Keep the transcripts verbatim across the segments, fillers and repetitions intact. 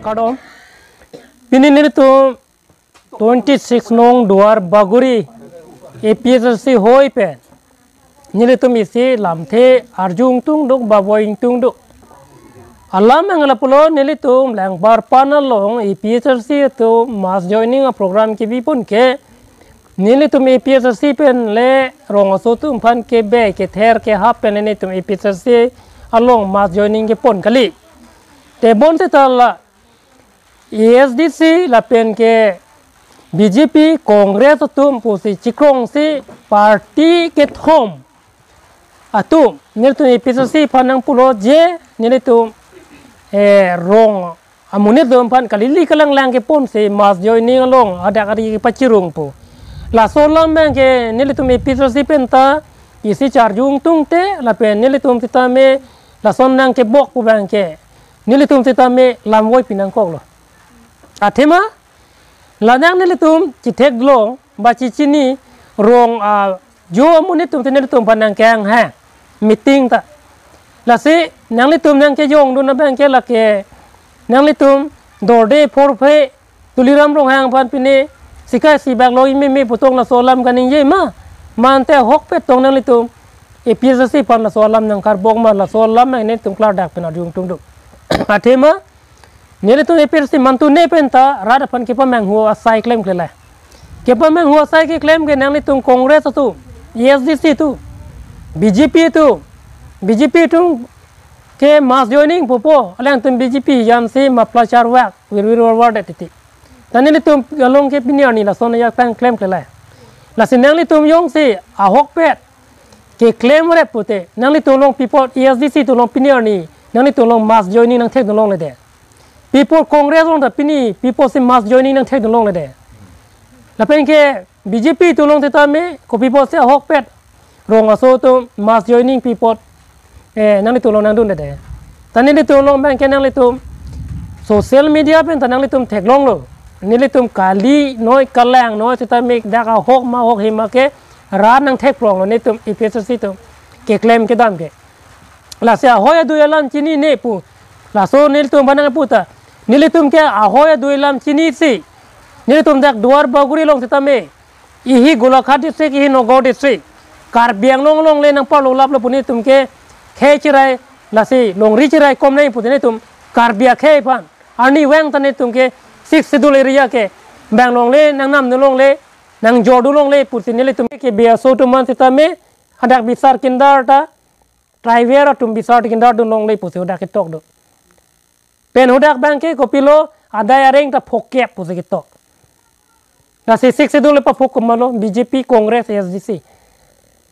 Kardom. Pini nelitum twenty-six nong Duar Bagori A P H L C hoi pen nelitum isi lamthe arju ingtungduk, bavoi ingtungduk. Alam angla pulo nelitum Langbar Pan along A P H L C atum mass joining a program kebi pon ke nelitum A P H L C pen le rong aso atum aphan kebe kether kehap pen nelitum A P H L C along mass joining kepon kali. Tebon seta la A S D C lapen ke B J P, Congress atum pusi chikrongsi party kethom atum nelitum A P H L C aphan nangpulo je nelitum, eh, rong amonit atum aphan kalili kalanglang keponsi mass joining along adak ari kepachirung pu. Laso alam abang ke nelitum A P H L C pen ta isi charju ingtungte lapen nelitum sitame lason nangkebok pu abang ke nelitum sitame lamvoi pinangkoklo. Athema la nang nelitum chethek long ba chichini rong ajo amonit atum te nelitum aphan nangkehang ha meeting ta. Lasi nanglitum nangkejongdun abang ke lake nanglitum dorde phorphe Tuliram Ronghang aphan pine sikai sibak lo ime me puthot laso alam kaningje ma. Mante ahokpet tong nanglitum A P H L C aphan laso alam nangkarbok ma, laso alam nelitum klardak pen arju ingtungduk. Athema nelitum A P H L C mantu ne pen ta rat aphan kepamanghu asai klemkle la. Kepamanghu asai keklem ke nanglitum Congress atum, A S D C atum, B J P atum, B J P atum ke mass joining pupo, alangtum B J P jansi mapla charwak, wir wir war war det titi. Ta nelitum along ke pini arni lason ajak pen klemkle la. Lasi nanglitum jongsi ahokpet keklem rep pute, nanglitum along pi apot A S D C atum along pini arni nanglitum along mass joining nangthekdun longledet. Pi apot Congress along ta pini pi apotsi mass joining nangthekdun longledet. Lapen ke B J P atum along sitame kopi apotsi ahokpet rong aso atum mass joining pi apot, eh, nanglitum along nangdunledet. Ta nelitum along abang ke nanglitum social media pen ta nanglitum theklonglo. Nelitum kali noi kalang noi sitame dak ahok ma ahok hima ke rat nangthekpronglo nelitum A P H L C atum keklem kedam ke. Lasi ahoi adui alam chinine pu. Laso nelitum aphan nangpu ta. Nelitum ke ahoi adui alam chinisi nelitum dak Duar Bagori along sitame, ihi Golaghat district, ihi Nagaon district, Karbi Anglong along le nangparlo laplo pu nelitum ke khei chirai lasi longri chirai kom nai pute nelitum Karbi akhei aphan. Arnivang ta nelitum ke Sixth Schedule area ke bang longle nangnamdun longle nangjordun longle pusi nelitum ke biaso atum aphan sitame hadak bisar kindar ta tribal atum bisar kindar dun longle pusi hadak ketok do. Pen hadak abang ke kopilo adai areng ta phokep pusi ketok. Lasi Sixth Schedule le paphok komatlo B J P, Congress, A S D C.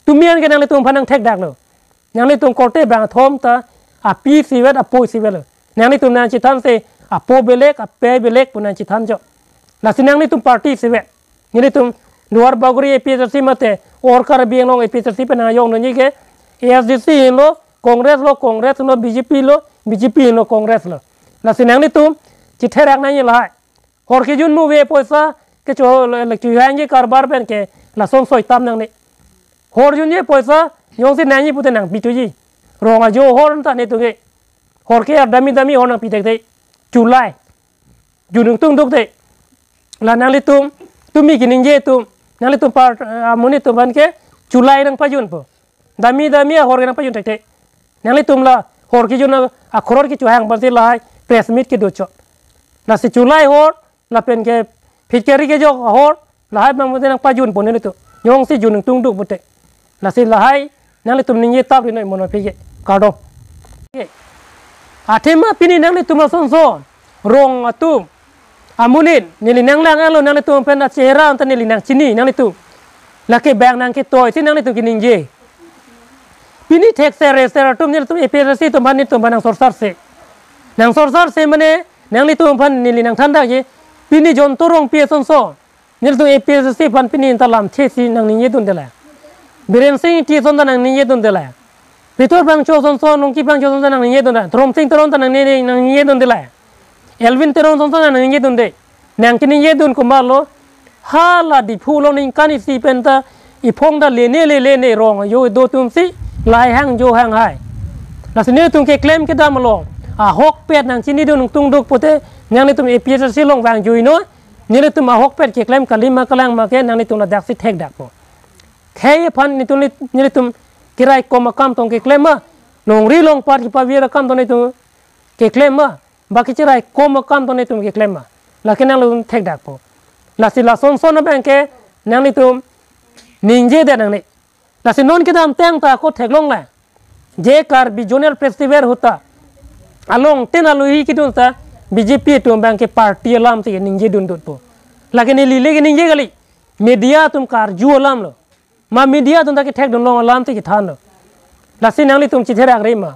Tumi an ke nanglitum aphan nangthekdaklo. Nanglitum korte bangthom ta api isivet apo isivetlo. Nanglitum nangchethansi apo belek, api belek pu nangchethanjok. Lasi nanglitum party isivet. Nelitum Duar Bagori A P H L C mate or Karbi Anglong A P H L C pen nangjongnunji ke A S D C henlo Congress lo, Congress lo B J P lo, B J P henlo Congress lo. Lasi nanglitum chetherak nangji lahai. Hor kejun muve poisa kecho le, le chuhangji karbar pen ke lason soi tam nangne. Hor junji poisa jongsi nangji pute nangpituji. Rong ajo hor ta nelitum ke. Hor ke ar dami dami hor nangpi tekte. Chulai. Jun ingtungduk te. La nanglitum, tumi keningje atum, nanglitum par, eh, amonit atum aphan ke chulai nangpajunpo. Dami dami ahor ke nangpajun tekte. Nanglitum la hor kejun a, akhorot kechohang aphansi lahai press meet kedochot. Lasi chulai hor, lapen ke phit keri kejok ahor, lahai abang pute nangpajunpo nelitum. Jongsi jun ingtungduk pute. Lasi lahai nanglitum ningje tap rinoi mono pike. Kardom. Oke. Athema pini nanglitum asonson rong atum amonit neli nanglanglo, nanglitum pen achehra anta neli nangchini nanglitum. Lake bang nangketoisi nanglitum keningje. Pini thekser reser atum nelitum A P H L C atum aphan nelitum aphan nangsorsarse. Nangsorsarse mane nanglitum aphan neli nangthandakji. Pini Jonto Rongpi asonson nelitum A P H L C aphan pini anta lamthesi nangningjedunde la. Biren Singh Engti ason ta nangningjedunde la. Pitor Phangcho asonson, Nongki Phangcho ason ta nangningjedunde la. Tromsing Teron ta nangni, nangningjedunde la. Elwin Teron ason ta nangningjedunde. Nangkeningjedun komatlo. Hala Diphu along ningkan isi pen ta iphong ta lene le lene rong ajo do atumsi lahai hang jo hang hai. Lasi nelitum keklem kedam along ahokpet nangchinidun ingtungduk pute Nanglitum A P H L C along vangjuinoi, nelitum ahokpet keklem kali ma kalang ma ke nanglitum ladaksi thekdakpo. Khei aphan nelitum, nelitum keraikom akam tong keklem ma, longri longpat kepavir akam tong nelitum keklem ma, ba kecheraikom akam tong nelitum keklem ma, lake nanglitum thekdakpo. Lasi lasonson abang ke nanglitum ningjedet nangne. Lasi non kedamtang ta ako theklonglang, je Karbi Zonal Festival ahut ta along tin alohi kedun ta B J P atum abang ke party alam si ningjedundutpo. Lake neli le keningje kali, media atum karju alam lo. Ma media atum ta kethekdunlong alam si kethanlo. Lasi nanglitum chitherak ri ma,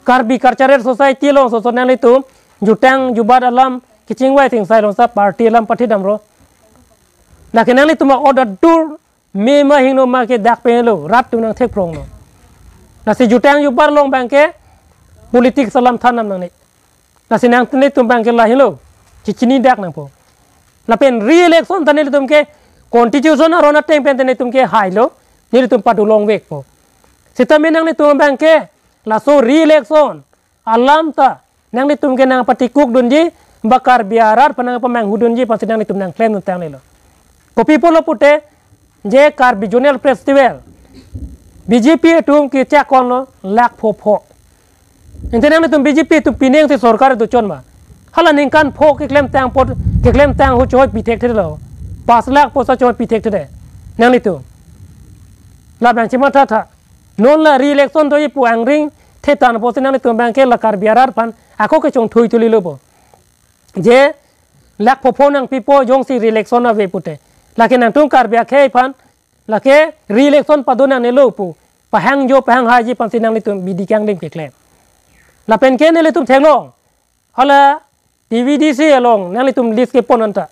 Karbi Cultural Society along soso nanglitum jutang jubat alam kachingvai chingsai along sa party alam pathidamlo. Lake nanglitum a-order dur me ma hingno ma ke dak pelo, rat atum nangthekpronglo. Lasi jutang jubat along abang ke politics alam thannam nangne. Lasi nanglitum abang ke lahelo, chichinidak nangpo. Lapen re-election ta nelitum ke constitution aron ateng pen ta nelitum ke hailo, nelitum padu longvekpo. Sitame nanglitum abang ke laso re-election alam ta nanglitum ke nangpatikukdunji, ba Karbi arat aphan nangpamanghudunji aphansi nanglitum nangklemdun tanglo. Kopi pulo pute, je Karbi Zonal Festival B J P atum kechakonlo lakh pho pho. Ante nanglitum B J P atum pining si sorkar dochot ma? Hala ningkan pho keklemtang apot, keklemtang ahut choi pi thekthelo. Pas lakh apotsi choi pi thekthelo nanglitum. Labang chemathatha. Non la re-election doji pu angring thetan apotsi nanglitum abang ke la Karbi arat aphan ako kechongthui thulilopo. Je lakh pho pho nangpipo jongsi re-election ave pute. Lake nangtum Karbi akhei aphan lake re-election pado nangnelo pu pahangjo pahanghaiji aphansi nanglitum bidi kangdim keklem. Lapen ke nelitum theklong, hala T V D C along nanglitum list kepon anta,